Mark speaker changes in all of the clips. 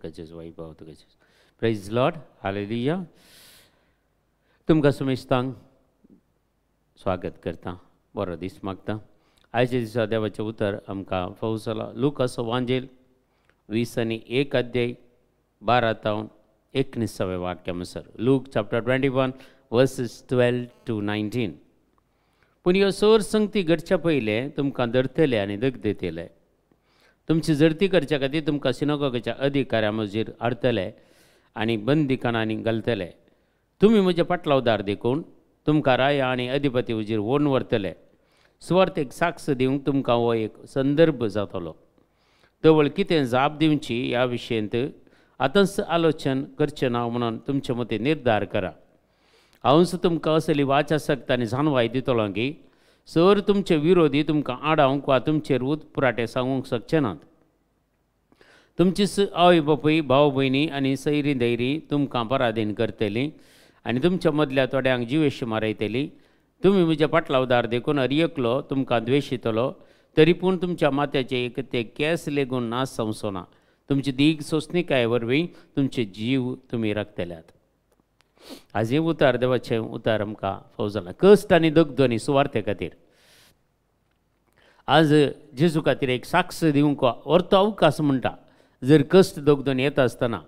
Speaker 1: तुका जेजू, वैभव तुका जेजू. Praise Lord, hallelujah. तुमकां सुमेस्तांक स्वागत करता, बरो दीस मागता. आयच्या दिसा देवाचें उतर आमकां फावो जाला लुकास वांजेल 21 अध्याय 12 तावन 19 वाक्य म्हणसर. Look chapter 21 versus 12 to 19. पूण ह्यो सोर संगती घडच्या पयलें तुमकां धरतले आनी दगदतले. तुमची जडती करच्या खातीर तुमकां सिनोगोगाच्या अधिकाऱ्या म्हजेर हाडटले आनी बंदीखानांनी घालतले. तुमी म्हजे पाटलावदार देखून तुमकां राया आनी अधिपती उजीर ओडून व्हरतले. सुवार्थेक साक्ष दिवंक तुमकां हो एक संदर्भ जातलो. तवळ कितें जाप दिवची ह्या विशयंत आतांच आलोचन करचें ना म्हणून तुमचे मतीं निर्धार करा. हांवच तुमकां असली वाचा शक्त आनी जाणवाय दितलो की सर तुमचे विरोधी तुमकां आडावंक वा तुमचेर उत्पुराटे सांगूंक शकचे नात. तुमची आवय बापूय, भाव भयणी आनी सैरी दैरी तुमकां पराधीन करतली आनी तुमच्या मदल्या थोड्यांक जिवेश मारयतली. तुमी म्हज्या पाटलावदार देखून हर एकलो तुमकां द्वेशितलो, तरी पूण तुमच्या माथ्याचे एक ते केंस लेगून नाश जावचो ना. तुमची दीग सोंसणीकाये वरवीं तुमचे जीव तुमी राखतल्यात. आज हें उतार देवाचें उतार आमकां फावो जालां. कश्ट आनी दगदनी सुवार्थे खातीर आज जेजू खातीर एक साक्ष दिवंक अर्थ अवकाश म्हणटा. जर कश्ट दगदनी येता आसतना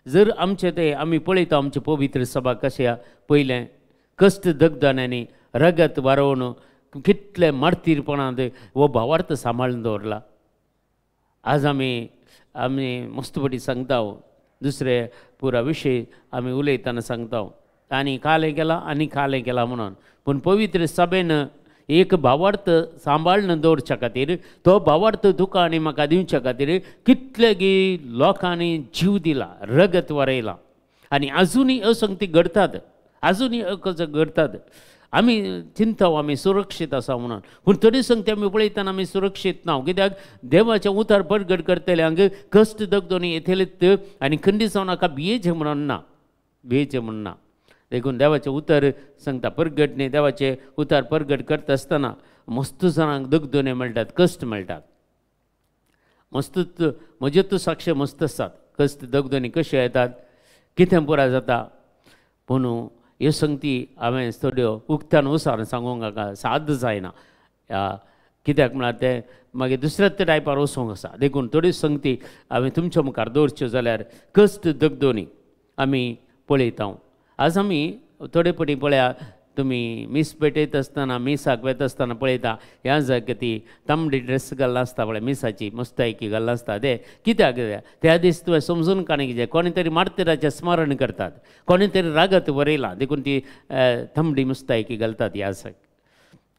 Speaker 1: जर आमचे ते आमी पळयता आमची पवित्र सभा कशें पयलें कश्ट दगदन्यांनी रगत वारोवन कितले मार्तीरपणांत हो भावार्थ सांबाळून दवरला. आज आमी आमी मस्तपटी सांगता, दुसरे पुरा विशय आमी उलयतना सांगता आनी कालें केलां आनी कालें केलां म्हणून. पूण पवित्र सभेन एक भावार्थ सांबाळून दवरच्या खातीर, तो भावार्थ तुका आनी म्हाका दिवच्या खातीर कितले गी लोकांनी जीव दिला, रगत वारयलां आनी आजुनूय असंगती घडतात, आजुनूय घडतात. आमी चिंता आमी सुरक्षीत आसा म्हणून, पूण तरी संगती आमी पळयतना आमी सुरक्षीत ना. कित्याक देवाचें उतार परगट करतल्यांक कश्ट दगदनी येतलेच आनी खंडीत जावन नाका भियेचें म्हणून ना, भियेचें म्हणून ना. देखून देवाचें उतर सांगता परगट न्ही, देवाचें उतार परगट करता आसतना मस्त जाणांक दगदनी मेळटात, कश्ट मेळटात. मस्त म्हजे तूं साक्ष मस्त आसात. कश्ट दगदनी कश्यो येतात, कितें पुराय जाता. पूण ह्यो संगती हांवें थोड्यो उक्त्यान वसार सांगूंक म्हाका साद जायना, कित्याक म्हळ्यार तें मागीर दुसऱ्याच टायपार वचूंक आसा. देखून थोड्यो संगती हांवें तुमच्या मुखार दवरच्यो जाल्यार कश्ट दगदनी आमी पळयता. आज आमी थोडे पटी पळया, तुमी मीस पेटयत आसतना, मिसाक वयता आसतना पळयता ह्या जाग्यार ती तांबडी ड्रेस घाल्ला आसता पळय, मिसाची मुस्तायकी घाल्ला आसता. ते कित्याक त्या दीस तुवें समजून काडूंक जाय, कोणी तरी मार्तीराचें स्मरण करतात, कोणी तरी रागत बरयलां देखून ती तांबडी मुस्तायकी घालतात ह्या जाग्यार.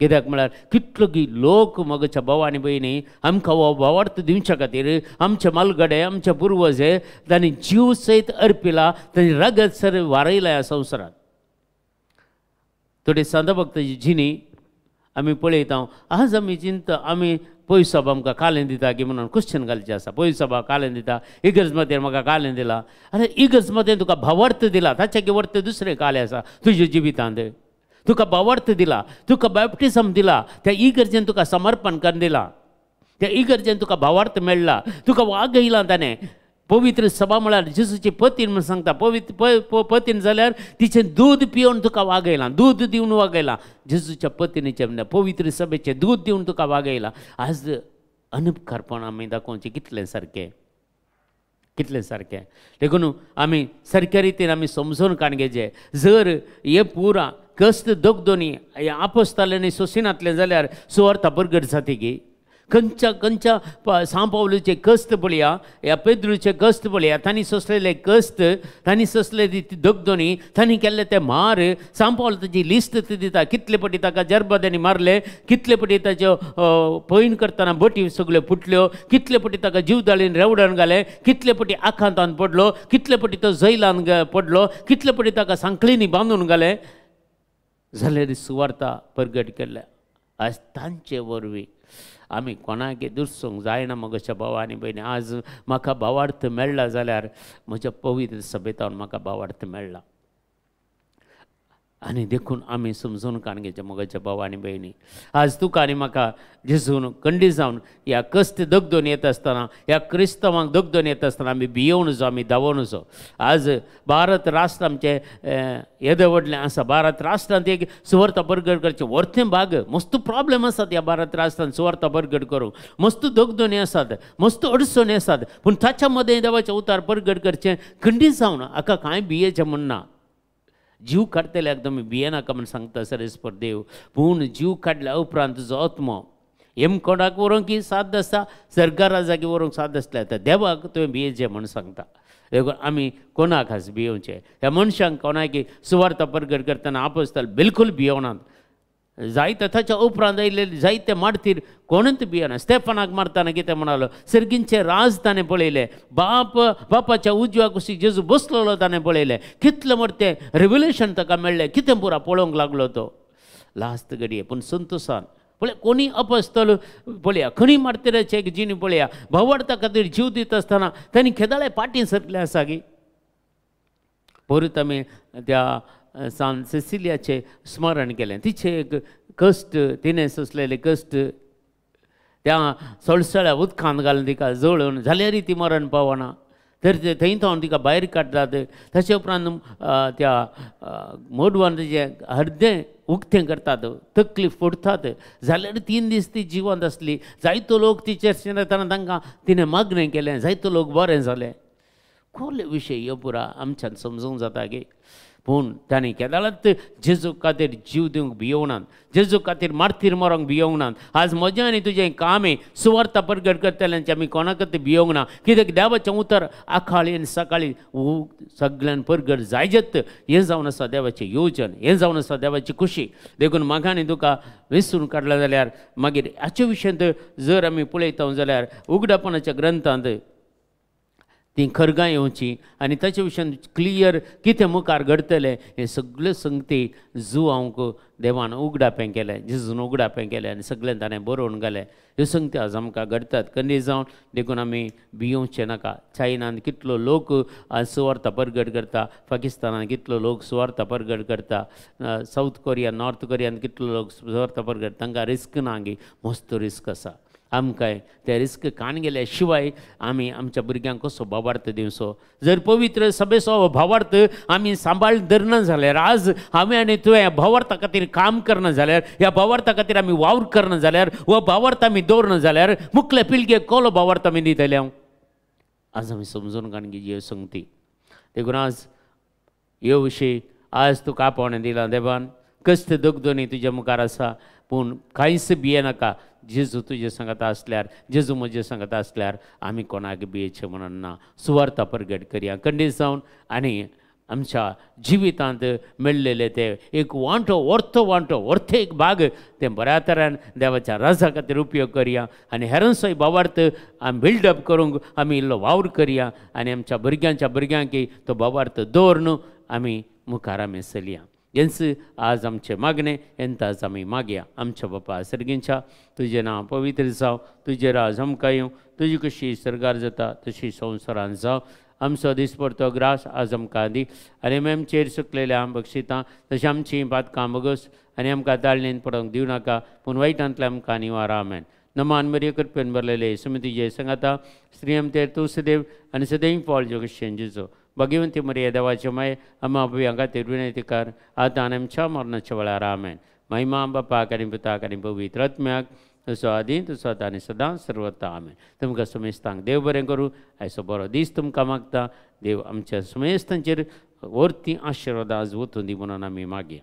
Speaker 1: कित्याक म्हळ्यार कितलो की लोक मगच्या भाव आनी भयणी आमकां हो भावार्थ दिवच्या खातीर आमचे मालगडे, आमचे पुर्वज तांणी जीव सयत अर्पिला, तांणी रगत सर वारयला ह्या संवसारांत. थोडे सांदा भक्ताची जिणी आमी पळयता. आज आमी चिंता आमी पयसो आमकां कालें दिता की म्हणून क्वेश्चन घालचें आसा. पयसो कालें दिता, इगर्ज मदेर म्हाका कालें दिला. आरे इगर्ज मध्ये तुका भावार्थ दिला, ताच्या की वर्त दुसरें कालें आसा तुज्या जिवितांत. तुका भावार्थ दिला, तुका बॅप्टिझम दिला, त्या इगर्जेन तुका समर्पण करून दिला, त्या इगर्जेन तुका भावार्थ मेळ्ळा, तुका वागयला ताणें. पवित्र सभा म्हळ्यार जेजूची पतीन म्हूण सांगता. पवित्र पतीन जाल्यार तिचें दूद पिवन तुका वागयलां, दूद दिवन वागयलां. जेजूच्या पतीनीचें म्हणल्यार पवित्र सभेचें दूद दिवन तुका वागयलां. आज अनुपकारपण आमी दाखोवचें कितलें सारकें, कितलें सारकें. देखून आमी सारक्या रितीन आमी समजून काडूंक जाय. जर हे पुरा कश्ट दगदनी आपोस्ताल्यांनी सोंसिनातलें जाल्यार सुवार्था परगट जाता की. खंयच्या खंयच्या सांपावलीचे कश्ट पळया, ह्या पेद्रूचे कश्ट पळया, तांणी सोंसलेले कश्ट, तांणी सोंसले ती दगदनी, तांणी केल्ले ते मार. सांपावल ताची लिस्ट ती दिता, कितले पटी ताका जरबद्यांनी मारले, कितले पटी ताच्यो पैन करतना बोटी सगळ्यो फुटल्यो, कितले पटी ताका जीवदाळीन रेवडान घाले, कितले पटी आखांतान पडलो, कितले पटी तो जैलान पडलो, कितले पटी ताका सांखळींनी बांदून घाले. जाल्यार सुवार्था परगट केल्ल्या. आज तांचे वरवीं आमी कोणाक दुसरूंक जायना. म्हज्या भाव आनी भयणी, आज म्हाका भावार्थ मेळ्ळा जाल्यार म्हज्या पवित्र सभेतावन म्हाका भावार्थ मेळ्ळा. आनी देखून आमी समजून काण घेवचें मोगाच्या भाव आनी भयणी। आज तुका आनी म्हाका जेजून कंडी जावन ह्या कश्ट दगदोन येता आसतना, ह्या क्रिस्तांवांक दगदोन येता आसतना आमी भियोवन जावं, आमी धांवोन जावं। आज भारत राष्ट्र आमचें येदें व्हडलें आसा, भारत राष्ट्रांत एक सुवार्ता परगट करचें वर्तें भाग, मस्त प्रॉब्लेम आसात ह्या भारत राष्ट्रांत सुवार्ता परगट करूंक, मस्त दगदोनी आसात, मस्त अडचणी आसात, पूण ताच्या मदें देवाचें उतार परगट करचें खंडीत जावन हाका कांय भियेचें म्हणना। जीव काडटल्याक तुमी भियेनाका म्हूण सांगता सरेस्पर देव, पूण जीव काडल्या उपरांत तुजो आत्मो हेमकोंडाक व्हरूंक की साद आसा, सरकारा जागे व्हरूंक साद आसल्यार तर देवाक तुवें भियेचें म्हूण सांगता। देखून आमी कोणाक खास भियोवचें, ह्या मनशांक कोणाक सुवार्ता परगट करतना आपोस्ताल बिलकूल भियोवनात। जायते ताच्या उपरांत आयिल्ले जायते मार्तीर कोणूच भियेना। स्टेफनाक मारतना कितें म्हणालो, सर्गींचे राज ताणें पळयलें, बाप बापाच्या उजव्या कुशीक जेजू बसलेलो ताणें पळयलें, कितलें मोटें रेवलेशन ताका मेळ्ळें, कितें पुरा पळोवंक लागलो तो लास्ट घडये। पूण संतोसान पळय कोणी अपस्तल पळया, खणी मार्तीराचें एक जिणी पळया, भावार्था खातीर जीव दिता आसतना तांणी खेदाळे पाटी सरकले आसा की। परत आमी त्या सान सेसिलियाचें स्मरण केलें, तिचें एक कश्ट, तिणें सोंसलेले कश्ट, त्या सळसळ्या उदकांत घालून तिका जळून जाल्यारय ती मरण पावना, तर ते थंय थावन तिका भायर काडटात। ताचे उपरांत त्या मोडवान तिचें हर्दें उक्तें करतात, तकली फोडटात, जाल्यार 3 दीस ती जिवंत आसली। जायतो लोक तिचेर शिरतना तांकां तिणें मागणें केलें, जायतो लोक बरें जालें। कोले विशय ह्यो पुरा आमच्यान समजूंक जाता की, पूण तांणी केदाळात जेजू खातीर जीव दिवंक भियोवनात, जेजू खातीर मार्तीर मरोंक भियोवंक नात। आज म्हजें आनी तुजें काम सुवार्ता परगट करतल्यांचें आमी कोणाकच भियोवंक ना, कित्याक देवाचें उतर आखाळी आनी सकाळी सगळ्यान परगट जायजेत। हें जावन आसा देवाचें योजन, हें जावन आसा देवाची खुशी। देखून म्हाका आनी तुका वेसून काडला जाल्यार मागीर हाचे विशयांत जर आमी पळयता जाल्यार उगडापणाच्या ग्रंथांत ती खरगां येवची आनी ताचे विशयान क्लियर कितें मुखार घडटलें हें सगळें संगती जुवांक देवान उगडापें केलें, जेजून उगडापें केलें आनी सगळें ताणें बरोवन घालें। ह्यो संगती आज आमकां घडटात कंदी जावन, देखून आमी भियोवचें नाका। चायनान कितलो लोक आज सुवार्ता परगट करता, पाकिस्तानान कितलो लोक सुवार्ता परगट करता, सावथ कोरिया नॉर्थ कोरियान कितलो लोक सुवार्ता परगट, तांकां रिस्क ना गी, मस्त रिस्क आसा। आमकां ते रिस्क काण गेल्या शिवाय आमी आमच्या भुरग्यांक कसो भावार्थ दिवचो? जर पवित्र सभेचो भावार्थ आमी सांबाळ धरना जाल्यार, आज हांवें आनी तुवें भावार्था खातीर काम करना जाल्यार, ह्या भावार्था खातीर आमी वावर करना जाल्यार, हो भावार्थ आमी दवरना जाल्यार मुखले पिळगेक कोलो भावार्थ आमी दितले? हांव आज आमी समजून काण ह्यो संगती। देखून आज ह्यो विशय आज तुका आपोवणें दिलां देवान, कश्ट दगदोनी तुज्या मुखार आसा, पूण कांयच भियेनाका। जेजू तुजे सांगता आसल्यार, जेजू म्हजे सांगता आसल्यार आमी कोणाक भियेचें म्हणून ना। सुवार्ता परगट करया खंडीत जावन आनी आमच्या जिवितांत मेळ्ळेले ते एक वांटो, वर्तो वांटो, वर्थे एक भाग ते बऱ्या तरान देवाच्या राजा खातीर उपयोग करया आनी हेरांचोय भावार्थ आमी बिल्डअप करूंक आमी इल्लो वावर करया आनी आमच्या भुरग्यांच्या भुरग्यांक तो भावार्थ दवरून आमी मुखार आमी चलया। हेंच आज आमचें मागणें, हेंच आज आमी मागया। आमच्या बापा सर्गींच्या, तुजें नांव पवित्र जावं, तुजें राज आमकां येवं, तुजी कशी सर्गार जाता तशी संवसारान जावं। आमचो दिसपडतो ग्रास आज आमकां दी आनी आमी आमचेर सुकलेल्या आम बक्षितां तशें आमचीं पातकां बगस आनी आमकां ताळणेन पडोवंक दिवं नाका, पूण वायटांतल्या आमकां निवार। आमेन। नमान मरिये कृपेन भरलेले, सुमतीजे सांगाता, स्त्रियम तेर तूं सदैव आनी सदैव फळ जोगशेन जेजो। भगवंती मरिये देवाचे माय, आमा भुंया खातीर विनंती कर आतां आनी आमच्या मरणाच्या वेळार। आमेन। महिमा बापाक आनी पुताक आनी पवित्र आत्म्याक, तसो आदी तसो आतां आनी सदां सर्वता। आमेन। तुमकां समेस्तांक देव बरें करूं, आयचो बरो दीस तुमकां मागता। देव आमच्या समेस्तांचेर वर्ती आशिर्वाद आज वतून दी म्हणून आमी मागया।